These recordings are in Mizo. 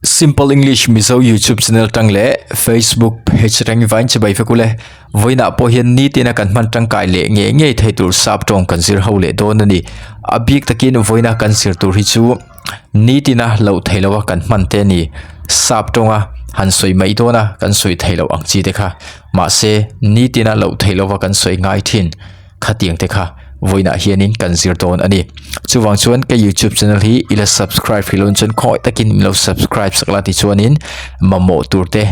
Simple English Mizo YouTube channel tang leh Facebook page atang in vain chibai vek ule. Vawiinah pawh hian nitin a kan hman tangkai leh ngei ngei thei tur sap tawng kan zir ho leh dawn a ni. A bik takin vawiina kan zir tur hi chu nitin a loh theih loh a kan hman te a ni. Sap tawnga han sawi mai dawn a kan sawi theih loh ang chi te kha. Mahse nitin a loh theih loh a kan sawi ngai thin. Khatiang te kha vawiinah hianin kan zir dawn a ni. Chuvang chuan ka youtube channel hi ila subscribe hrih loh chuan khawngaih takin min lo subscribe sak la tichuanin mamawh tur te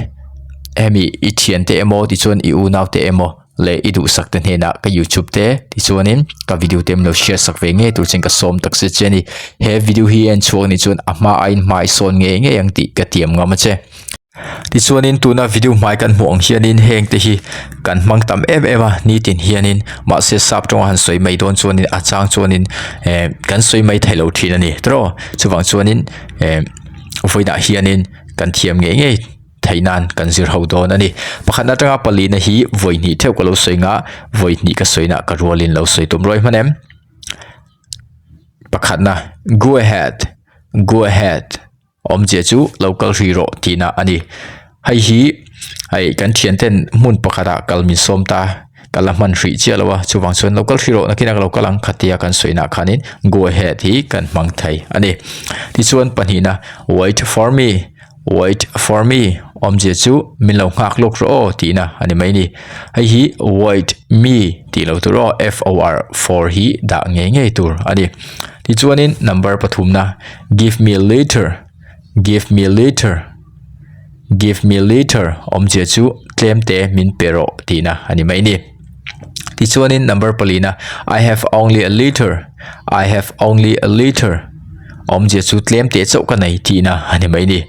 hemi i thian te emaw tichuan i unau te emaw leh i duhsak te hnenah ka youtube te tichuanin ka video te min lo share sak ve ngei tur chuan ka sawm tak zet che a ni. He video hi en chhuak anih chuan a hma aiin hma i sawn ngei ngei ang tih ka tiam ngam a che. Tichuanin tuna video hmai kan hmuh ang hianin heng te hi kan hmang tam em em a nitin hianin mahse sap tawnga han sawi mai dawn chuanin a chang chuanin eh kan sawi mai theih lo thin a ni tiraw chuvang chuanin eh vawiinah hianin kan thiam ngei ngei theih nan kan zir ho dawn a ni pakhat atanga palina hi vawi hnih theuh ka lo sawi nga vawi hnih ka sawi na ka rualin lo sawi tum ruai hman em pakhatna go ahead go ahead. Awmzia chu lo kal hrih rawh tihna a ni. Hei hi hei kan thianten hmun pakhatah kal min sawm ta ka la hman hrih chiah lo a chuvang chuan lo kal hrih rawh nakinah ka lo kal ang khatia kan sawina khanin go ahead hi kan hmang thei a ni. Tichuan pahnihna wait for me wait for me awmzia chu min lo nghak lawk rawh aw tihna a ni mai ni. Hei hi wait me tih lo tur aw f o r for hi dah ngei ngei tur a ni. Tichuanin number pathumna give me a liter give me a liter give me a liter awmzia chu tlem te min pe rawh tihna a ni mai ni. Tichuanin number palina I have only a liter I have only a liter awmzia chu tlem te chauh ka nei tihna a ni mai ni.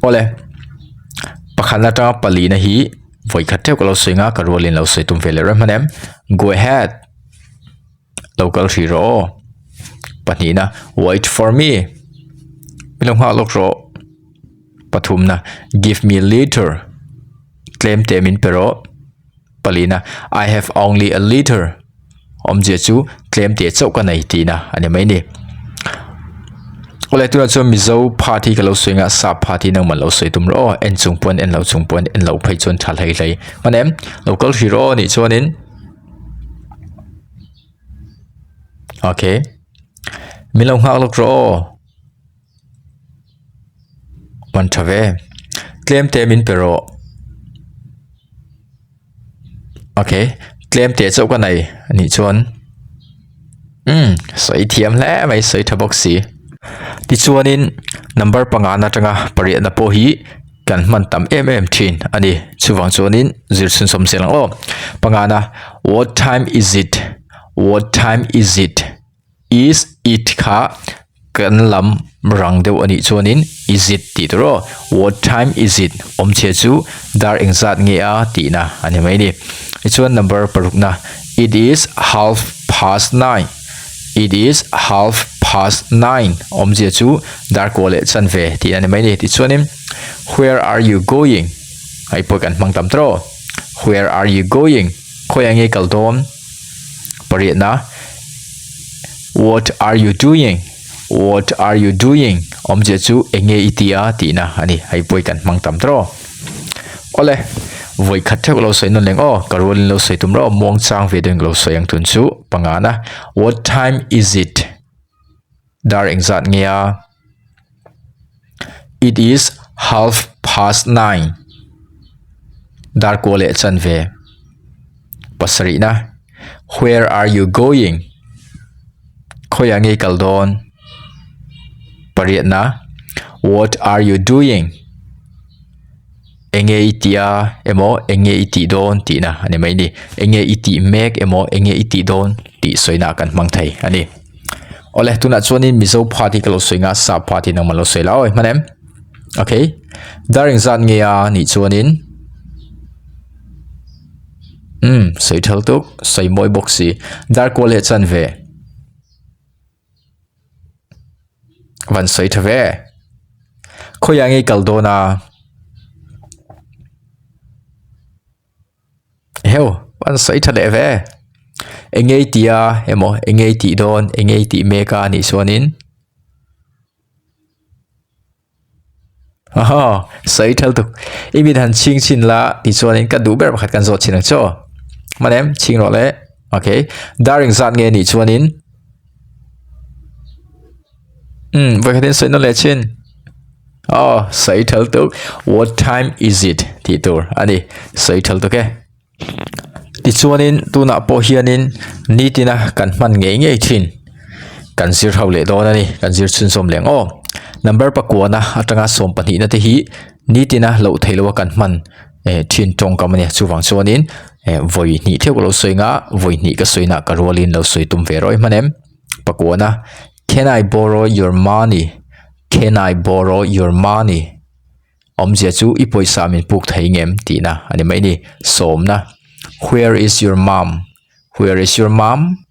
Awle pakhat atanga palina hi vawi khat theuh ka lo sawi nga ka rualin lo sawi tum ve leh rem hman em go ahead. Lo kal hrih rawh aw. Pahnihna, Wait for me. Mi lo nghah lawk rawh. Pathumna, Give me a liter. Tlem te min pe rawh. Palina, I have only a liter. Awmzia chu tlem te chauh ka nei tihna a ni mai ni. Awle tunah chuan Mizo phat hi ka lo sawi anga sap phat hi nangman lo sawi tum rawh aw. En chung pawn en lo chung pawn en lo phei chuan tha hlei hlei. Hman em? Lo kal hrih rawh aw nih chuanin. Okay. Min lo nghak lawk rawh aw. Man tha ve. Tlem te min pe rawh. Okay. Tlem te chauh ka nei anih chuan. Umm sawi thiam hle mai sawi tha bawk si. Tichuanin number panga na atanga pariatna pawh hi kan hman tam em em thin a ni. Chuvang chuanin zir chhunchawm zel ang aw. Pangana what time is it? What time is it? Is it kha kan lam rang deuh a nih chuanin is it tih tur aw. What time is it? Awmchhia chu dar engzat nge a tihna a ni mai a ni. Tichuan number parukna it is half past nine. It is half past nine awmzia chu dar kua leh chanve tih a ni mai a ni. Tichuanin where are you going hei pawh kan hmang tam tawh where are you going khawiah nge kal dawn pariatna what are you doing what are you doing awmzia chu eng nge i ti a tihna a ni hei pawh kan hmang tam tawh. Awle vawi khat theuh lo sawi nawn leng aw ka rualin lo sawi tum rawh muang chang ve deuhin ka lo sawi ang tun chu pangana what time is it dar engzat nge a it is half past nine dar kua leh chanve pasarihna where are you going khawiah nge i kal dawn pariatna what are you doing. Enge i tih a emaw enge i tih dawn tihna a ni mai ni. Enge i tih mek emaw enge i tih dawn tih sawina kan hmang thei a ni. Awle tunah chuanin Mizo phat hi ka lo sawi nga sap phat hi nangmah lo sawi la awi hman em? Okay. Dar engzat nge a nih chuanin umm sawi thal tuk sawi mawi bawk si dar kual leh chanve. Van sawi tha ve. Khawiah nge i kal dawn a? Heu, van sawi tha leh ve. Eng nge i tih a emaw eng nge i tih dawn eng nge i tih mek a nih chuanin. Aw, sawi thal tuk. I mit han chhing chhin la tichuanin ka duh ber pakhat kan zawh chhin ang che aw. Hman em? Chhing rawh le. Okay. Dar engzat nge nih chuanin? Umm, vawikhatin sawi nawn leh chhin. Aw, sawi thal tuk. What time is it? tih tur a ni. Sawi thal tuk e. Tichuanin tunah pawh hianin nitina kan hman ngei ngei thin kan zir ho leh dawn a ni kan zir chhunzawm leh ang aw number pakuana atanga sawm pahnihna te hi nitina loh theih loha kan hman eh thin tawngkam a nia chuvang chuanin eh vawi hnih theuh ka lo sawi anga vawi hnih ka sawi nah ka rualin lo sawi tum ve rawih hman em pakuana can I borrow your money can I borrow your money. Awmzia chu i pawisa min puk thei ngem tihna a ni mai ni. Sawmna, Where is your mom? Where is your mom?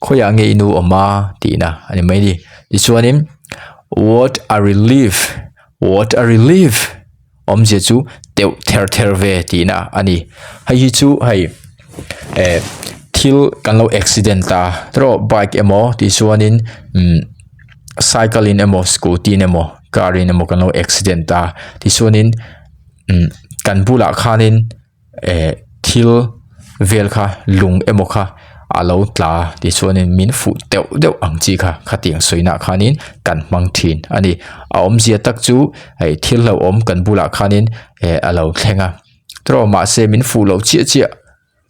Khawiah nge i nu awm a? tihna a ni mai ni. Tichuanin, What a relief! What a relief! Awmzia chu teuh ther ther ve tihna a ni. Hei hi chu hei eh thil kan lo accident a tawh bike emaw tichuanin umm cycle in emaw scooty in emaw car in emaw kan lo accident a tichuanin umm kan bulah khanin eh thil vel kha lung emaw kha a lo tla tichuanin min fuh deuh deuh ang chi kha khatiang sawi nah khanin kan hmang thin a ni a awmzia tak chu hei thil hlauhawm kan bulah khanin eh a lo thleng a tawh mahse min fuh loh chiah chiah.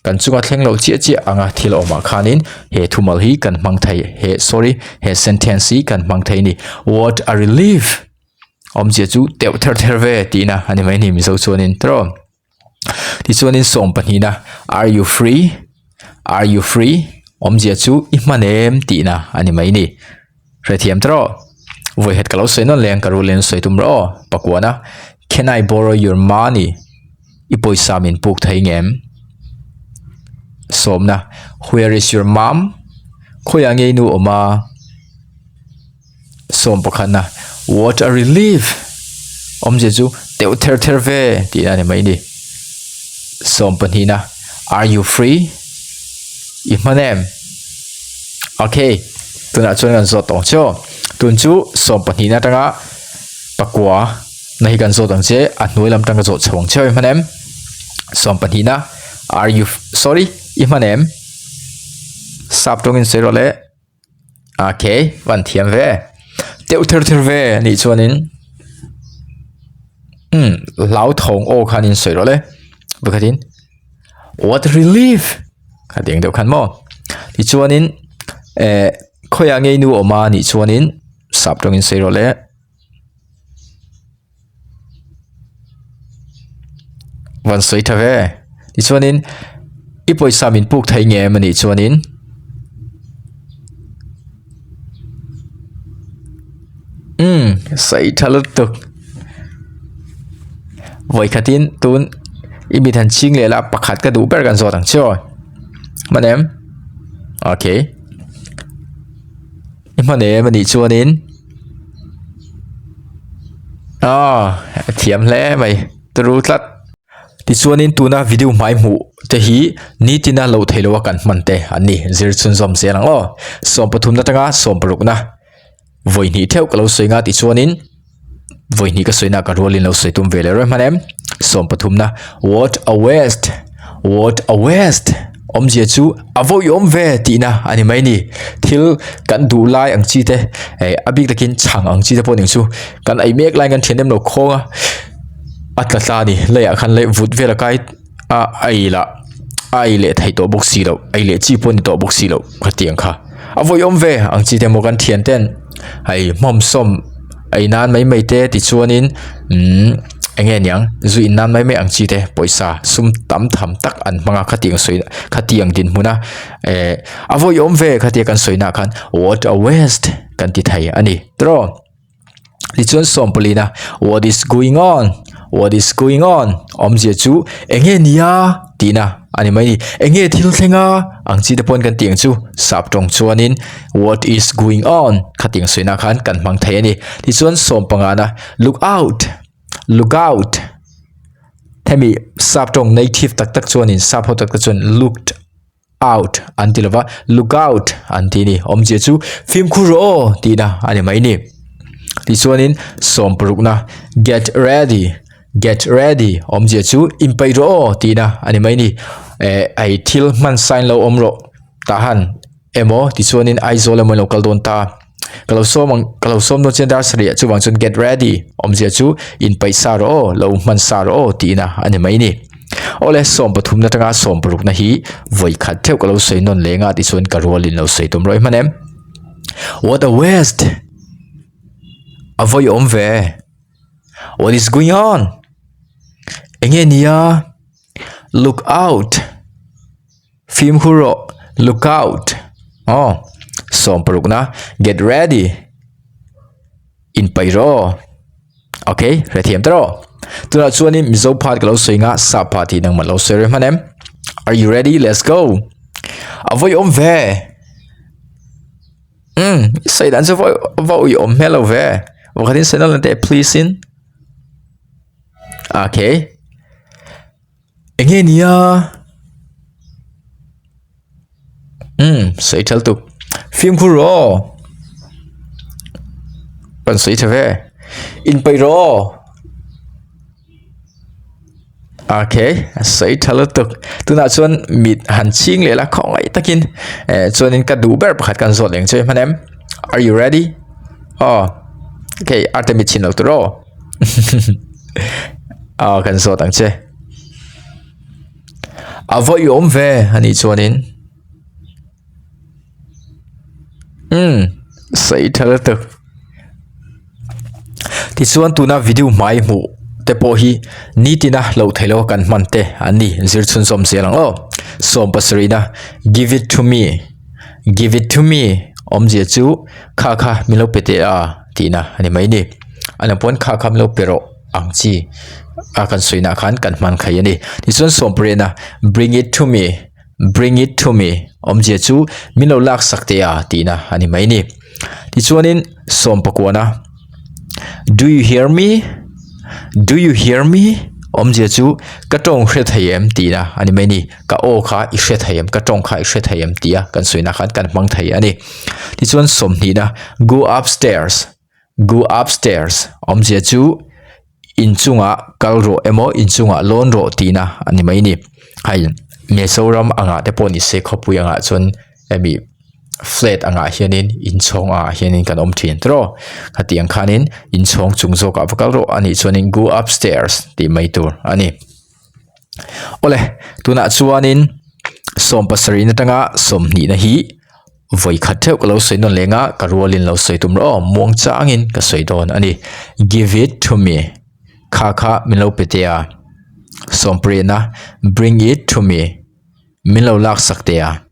Kan chunga thleng loh chiah chiah anga thil awmah khanin he thumal hi kan hmang thei he sorry he sentence hi kan hmang thei a ni. What a relief! Awmzia chu teuh ther ther ve tihna a ni mai a ni Mizo chuanin tawh. Tichuanin sawm pahnihna are you free? Are you free? Awmzia chu i hman em tihna a ni mai a ni. Hrethiam tawh. Vawihet ka lo sawi nawn leng ka rulin sawi tum rawh aw Pakuana Can I borrow your money? I pawisa min puk thei ngem? Sawmna Where is your mom? Khawiah nge i nu awm a? Sawm pakhatna What a relief! Awmzia chu teuh ther ther ve tihna a ni mai ni. Sawm pahnihna Are you free? I hman em? Okay, tunah chuan kan zawt tawng che aw. Tun chu sawm pahnihna atanga pakua na hi kan zawt ang che, a hnuai lam tang ka zawt chho ang che aw i hman em? Sawm pahnihna Are you sorry i hman em? Sap tawngin sawi rawh le. Okay, van thiam ve. Teuh ther ther ve anih chuanin umm hlauthawng aw khanin sawi rawh le. Pakhatin what relief khatiang deuh khan maw. Tichuanin eh khawiah nge i nu awm a anih chuanin sap tawngin sawi rawh le. Van sawi tha ve. Tichuanin i pawisa min puk thei nge em anih chuanin umm sawi tha lutuk. Vawikhatin tun i mit han ching leh la pakhat ka duh ber kan zawt ang che aw. Hman em? Okay. I hman em anih chuanin aw a thiam hle mai turu tlat tichuanin tuna video hmai hmuh te hi nitina loh theih loha kan hman te an ni zir chhunzawm zel ang aw sawm pathumna atanga sawm parukna vawi hnih theuh ka lo sawi nga tichuanin. Vawi hnih ka sawi na ka rualin lo sawi tum ve leh rawih hman em? Sawm pathumna What a waste! What a waste! Awmzia chu a vawi awm ve tihna a ni mai ni. Thil kan duh lai ang chi te eh a bik takin chhang ang chi te pawh ning chu kan ei mek laiin kan thian em lo khawng a, a tla tla a ni. Leiah khan leh vut vel a kai a ei lah a ei leh theih tawh bawk si loh ei leh chi pawh a ni tawh bawk si loh khatiang kha. A vawi awm ve ang chi te maw kan thian ten hei hmawmsawm ei nan mai mai te tichuanin umm eng nge niang zu in nan mai mai ang chi te pawisa sum tam tham tak an hmang a khatiang sawi khatiang dinhmun a eh a vawi awm ve khatia kan sawi nah khan what a waste kan ti thei a ni tiraw. Tichuan sawmpalina what is going on what is going on awmzia chu eng nge nia tihna a ni mai ni eng nge thil thleng a ang chi te pawhin kan tih ang chu sap tawng chuanin what is going on khatiang sawina khan kan hmang thei a ni tichuan sawmpangana look out look out hemi sap tawng native tak tak chuanin sap ho tak tak chuan looked out an ti lova look out an ti a ni awmzia chu fimkhur rawh aw tihna a ni mai ni. Tichuanin sawmparukna get ready get ready awmzia chu inpeih rawh aw tihna a ni mai a ni. Eh hei thil hman sign lo awm rawh tah han emaw tichuanin Aizawl emaw in lo kal dawn ta ka lo sawm ang ka lo sawm dawn chian dar sarih ah chuvang chuan get ready awmzia chu inpeih sa rawh aw lo hman sa rawh aw tihna a ni mai a ni. Awle 13 na tanga 16 na hi vawi khat theuh ka lo sawi nawn leng a tichuan ka rual in lo sawi tum rawih hman em. What a waste! A vawi awm ve. What is going on? Enge nia? Look out! Fimkhur rawh. Look out! Aw, 16 na get ready. Inpaih rawh aw. Ok, hrethiam ta rawh. Tunah chuanin Mizo part ka lo sawi nga, Sap part hi nangmah lo sawi reng hman em? Are you ready? Let's go! A vawi awm ve! Umm, i sawi dan chu vawi va ui awm hmel lo ve. Pakhatin sawi nawlh teh please in. Ok. Enge nia? Umm sawi ṭhal tuk. Fimkhur rawh aw. Kan sawi ṭha ve. Inpeih rawh aw. Okay, a sawi ṭha lutuk. Tunah chuan mit han ching leh la khawngaih takin eh chuanin ka duh ber pakhat kan zawt leng chu hman em? Are you ready? Aw, okay, arte mit chhin lo tur aw. Aw, kan zawt ang che. A va i awm ve anih chuanin. Umm sawi tha lutuk tichuan tuna video hmai hmuh te pawh hi nitina loh theih loh a kan hman te an ni zir chhunzawm zel ang aw sawm pasarihna give it to me give it to me awmzia chu kha kha min lo pe teh a tihna a ni mai a ni a lang pawn kha kha min lo pe rawh ang chi a kan sawi nah khan kan hman khai a ni tichuan sawm pariatna bring it to me. Bring it to me, awmzia chu min lo lak sak teh a tihna a ni mai ni. Tichuanin sawmpakuana, Do you hear me? Do you hear me? Awmzia chu ka tawng hre thei em tihna a ni mai ni. Ka aw kha i hre thei em, ka tawng kha i hre thei em tia kan sawina khan kan hmang thei a ni. Tichuan sawmhnihna, Go upstairs. Go upstairs awmzia chu inchungah kal rawh emaw inchungah lawn rawh tihna a ni mai a ni. Hei Mizoram angah te pawh ni se khawpui angah chuan hemi flat angah hianin inchhawng angah hianin kan awm thin tiraw. Khatiang khanin inchhawng chung zawkah va kal rawh a nih chuanin go upstairs tih mai tur a ni. Awle tunah chuanin 70 atanga 20 na hi Vawi khat theuh ka lo sawi nawn leng a, ka rualin lo sawi tum rawh aw, muang changin ka sawi dawn a ni. Give it to me, kha kha min lo pe teh a. Sawmpriana, Bring it to me, min lo lak sak teh a.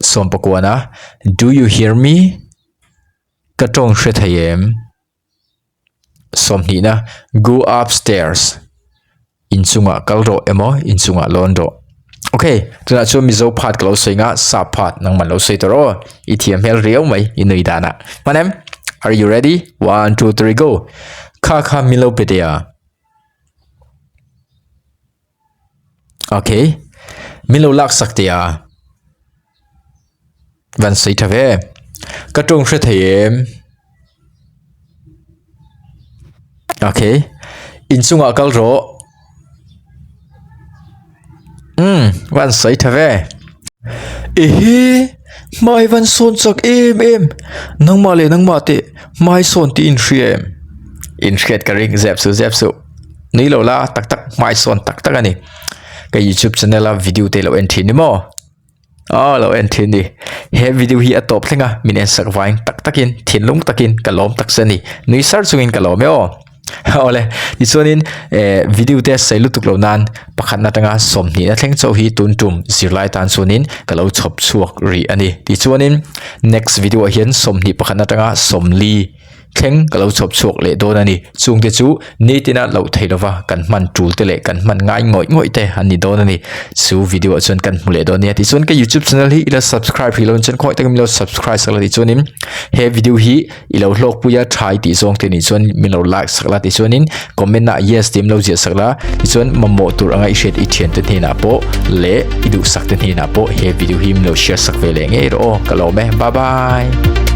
Sawmpakuana, Do you hear me? Ka tawng hre thei em? Sawmhnihna, Go upstairs, inchungah kal rawh emaw inchungah lawn rawh. Ok, tunah chuan Mizo part ka lo sawi nga, Sap part nangman lo sawi tawh rawh aw. I thiam hmel riau mai i nui danah. Hman em? Are you ready? One, two, three, go! Kha kha min lo pe teh a. Ok, min lo lak sak teh a. Van sawi tha ve. Ka tawng hre thei em? Ok. Inchungah kal rawh. Umm, van sawi tha ve. Ehe, hmai van sawn chak em em. Nangmah leh nangmah teh hmai sawn tih in hria em? In hriat ka ring zep suh zep suh. Nui lo la tak tak hmai sawn tak tak a ni. Ka youtube channel a video te lo en thin ni maw? Aw lo en thin ni. He video hi a tawp thleng a, min en sak vaing tak takin thinlung takin ka lawm tak se ni. Nui sar chungin ka lawm e aw. Awle, tichuanin eh video te sei lutuk lo nan pakhatna atanga sawmhnihna thleng chauh hi tun tum zirlai tan chuanin ka lo chhawp chhuak rih a ni. Tichuanin next video ah hian 20 pakhatna atanga 40 Thleng ka lo chhawp chhuak leh dawn a ni. Chungte chu nitina loh theih lova kan hman tul te leh kan hman ngai ngawih ngawih te an ni dawn a ni. Chu video ah chuan kan hmu leh dawn nia. Tichuan ka youtube channel hi i la subscribe hrih lo chuan khawngaih takin min lo subscribe sak la tichuanin he video hi i lo hlawkpui a tha i tih zawng te nih chuan min lo like sak la tichuanin comment ah yes tih min lo ziah sak la tichuan mamawh tur anga i hriat i thiante hnenah pawh leh i duhsak te hnenah pawh he video hi min lo share sak ve leh ngei rawh aw. Ka lawm e. Bye bye.